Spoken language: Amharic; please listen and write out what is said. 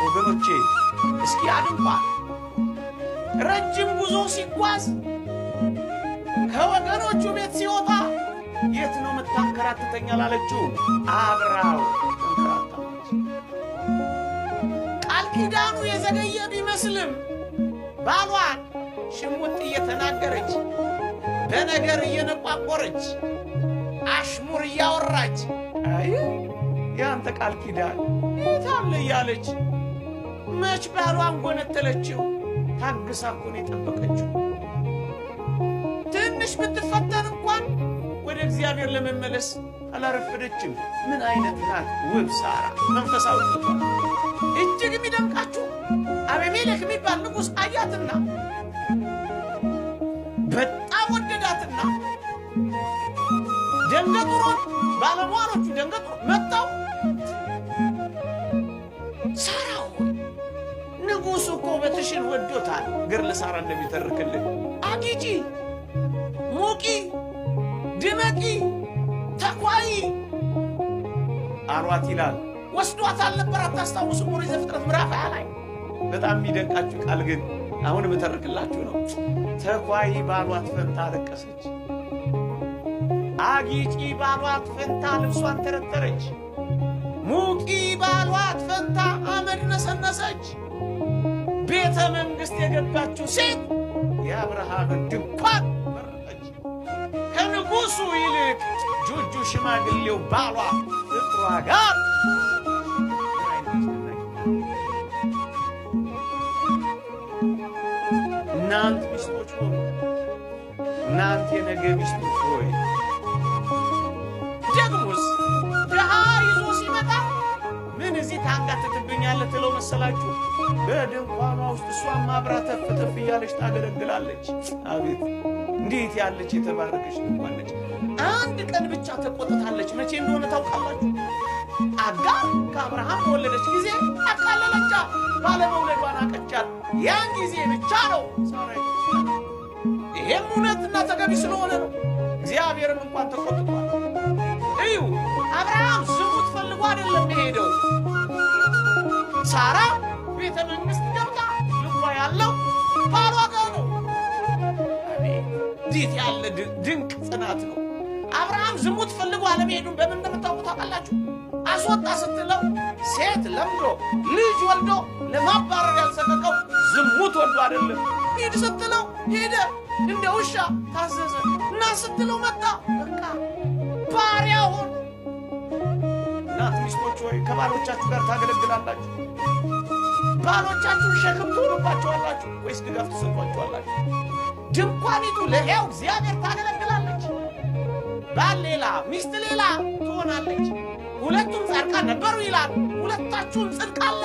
ወገኖቼ እስኪ አድንቋል። ረጅም ጉዞ ሲጓዝ ከወገኖቹ ቤት ሲወጣ የት ነው የምታንከራትተኝ አላለችው፣ አብራው ተንከራታለች። ቃል ኪዳኑ የዘገየ ቢመስልም ባሏን ሽሙጥ እየተናገረች፣ በነገር እየነቋቆረች፣ አሽሙር እያወራች፣ አይ የአንተ ቃል ኪዳን የት አለ እያለች መች ባሏን ጎነተለችው? ታግሳ እኮ ነው የጠበቀችው። ትንሽ ብትፈተን እንኳን ወደ እግዚአብሔር ለመመለስ አላረፈደችም። ምን አይነት ናት ውብ ሳራ! መንፈሳዊ እጅግ የሚደንቃችሁ አቤሜሌክ የሚባል ንጉሥ አያትና በጣም ወደዳትና ደንገጡሮች ባለሟሎቹ ደንገጡሮ መጥተው ሳራ ሆይ ንጉሡ እኮ ውበትሽን ወዶታል። ገድለ ሳራ እንደሚተርክልን አጊጪ፣ ሙቂ፣ ድመቂ፣ ተኳይ አሏት ይላል። ወስዷት አልነበር? አታስታውሱም? ኦሪት ዘፍጥረት ምዕራፍ 20 ላይ። በጣም የሚደንቃችሁ ቃል ግን አሁን የምተርክላችሁ ነው። ተኳይ ባሏት ፈንታ አለቀሰች። አጊጪ ባሏት ፈንታ ልብሷን ተረተረች። ሙቂ ባሏት ፈንታ አመድ ነሰነሰች። ቤተ መንግሥት የገባችው ሴት የአብርሃምን ድንኳን መረጠች። ከንጉሡ ይልቅ ጁጁ ሽማግሌው ባሏ ፍቅሯ ጋር። እናንት ሚስቶች ሆይ፣ እናንት የነገ ሚስቶች ሆይ፣ ደግሞስ ድሃ ይዞ ሲመጣ ምን እዚህ ታንጋትትብኛለህ ትለው መሰላችሁ? በድንኳኗ ውስጥ እሷም አብራ ተፍ ተፍ እያለች ታገለግላለች። አቤት እንዴት ያለች የተባረከች ድንኳን ነች! አንድ ቀን ብቻ ተቆጥታለች። መቼ እንደሆነ ታውቃላችሁ? አጋር ከአብርሃም በወለደች ጊዜ አቃለለቻት፣ ባለመውለዷን አቀቻት። ያን ጊዜ ብቻ ነው ሳራ። ይሄም እውነትና ተገቢ ስለሆነ ነው። እግዚአብሔርም እንኳን ተቆጥቷል። እዩ፣ አብርሃም ዝሙት ፈልጎ አይደለም የሄደው። ሳራ ቤተ መንግሥት ገብታ ልቧ ያለው ባሏ ጋር ነው። አቤት እንዴት ያለ ድንቅ ጽናት ነው! አብርሃም ዝሙት ፈልጎ አለመሄዱን በምን እንደምታውቁ ታውቃላችሁ? አስወጣ ስትለው ሴት ለምዶ ልጅ ወልዶ ለማባረር ያልሰቀቀው ዝሙት ወልዶ አይደለም። ሂድ ስትለው ሄደ፣ እንደ ውሻ ታዘዘ። እና ስትለው መጣ። በቃ ባሪያ ሆን። እናት ሚስቶች ሆይ፣ ከባሎቻችሁ ጋር ታገለግላላችሁ? ባሎቻችሁን ሸክም ትሆኑባቸዋላችሁ ወይስ ድጋፍ ትሰጧቸዋላችሁ? ድንኳኒቱ ለሕያው እግዚአብሔር ታገለግላለች። ባል ሌላ፣ ሚስት ሌላ ትሆናለች። ሁለቱም ጻድቃን ነበሩ ይላል። ሁለታችሁም ጽድቅ አለ።